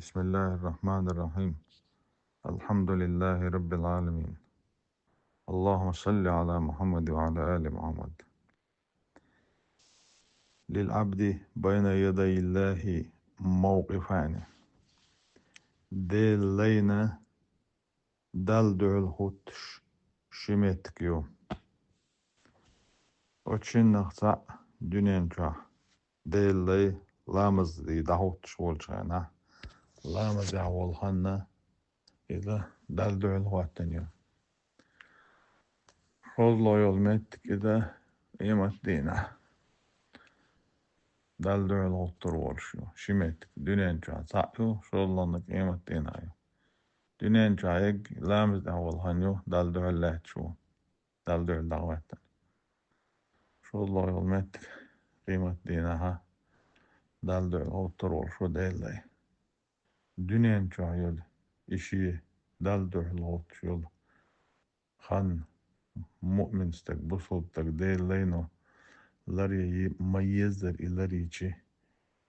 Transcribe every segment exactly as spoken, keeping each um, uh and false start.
بسم الله الرحمن الرحيم. الحمد لله رب العالمين. اللهم صل على محمد وعلى آل محمد. للعبد بين يدي الله موقفان. Делан лайна Далла дуьхьал хӀуттуш ши меттиг ю. Оцу шиннах цхьаъ дуьнен чохь Делан лай ламаз де дӀахӀуттуш волчу хенахь, ламазехь волу ханна иза Далла дуьхьал хӀоттийна ю. ШолгӀа йолу меттиг иза къематдийнахь Далла дуьхьал хӀуттур волуш ю. Ши меттиг дуьнен чохь цхьаъ ю, шолгӀаниг къематдийнахь ю. Дуьнен чохь ерг ламазехь волу хан ю, Далла дуьхьал лаьтташ ву, Далла дуьхьал дӀахӀоьттина. ШолгӀа йолу меттиг къематдийнахь Далла дуьхьал хӀуттур волуш ву Делан лай. Дуьнен чохь йолу и шен Далла дуьхьал хӀуттуш йолу хан муъмин стаг, бусалба стаг Делан лайно ларъян ма-еззара и ларйичи,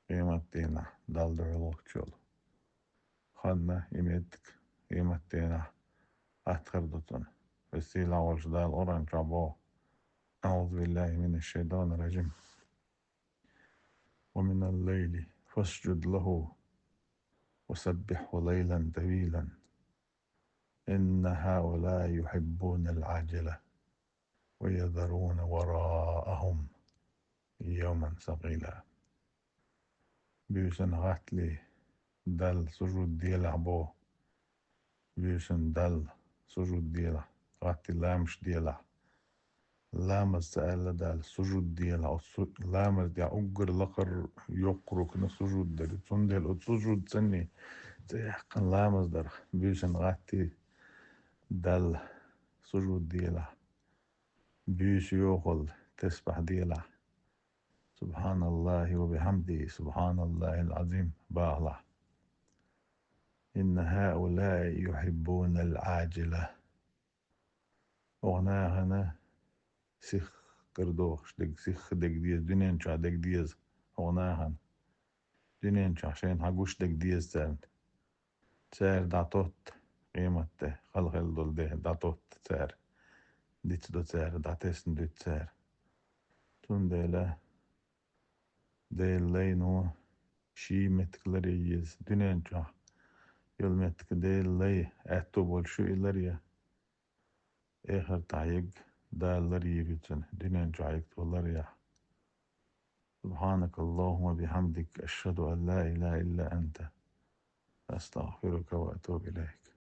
къематдийнахь Далла дуьхьал хӀуттуш йолу ханна и меттиг къематдийнахь атта хир ду цунна. Веза-сийлахь волчу Дала Къуръан чохь боху: أعوذ بالله من الشيطان الرجيم. ومن الليل فاسجد له وسبحه ليلا طويلا إن هؤلاء يحبون العاجلة ويذرون وراءهم يوما ثقيلا. Буьйсанна гӀаттале Далла сужуд делахь боху. Буьйсанна Далла сужуд делахь, гӀаттий ламазаш делахь. Ламаз ца аьлла Далла сужуд делахь. Оцу су-, ламаза тӀехь уггар лакхара йоккха рукна сужуд дара. Цундела оцу сужуд санна цӀе яьккхина ламаз дарх. Буьйсанна гӀаттий Далла сужуд делахь. Буьйса йохалла тасбихь делахь. سبحان الله وبحمده، سبحان الله العظيم бахалахь. إن هؤلاء يحبون العاجلة. Оха нахана сихха карадохуш дерг, сихха дерг деза, дуьнен чохь дерг деза оха нахана. Дуьнен чохь шайна хьан гуш дерг деза царна. Цара дӀатотта къематде, хала хила долу де дӀатотта цара. Дицдо цара, дӀатесна дуьту цара. Цундела Делан лайно ши меттиг ларъян еза дуьнен чохь йолу меттиг. Делан лай аьтто болуш ю и ларъян. Эхартахь ерг Дала ларйийр ю цунна, дуьнен чохь ерг цо ларъяхь. سبحانك اللهم وبحمدك، أشهد أن لا إله إلا أنت، أستغفرك وأتوب إليك.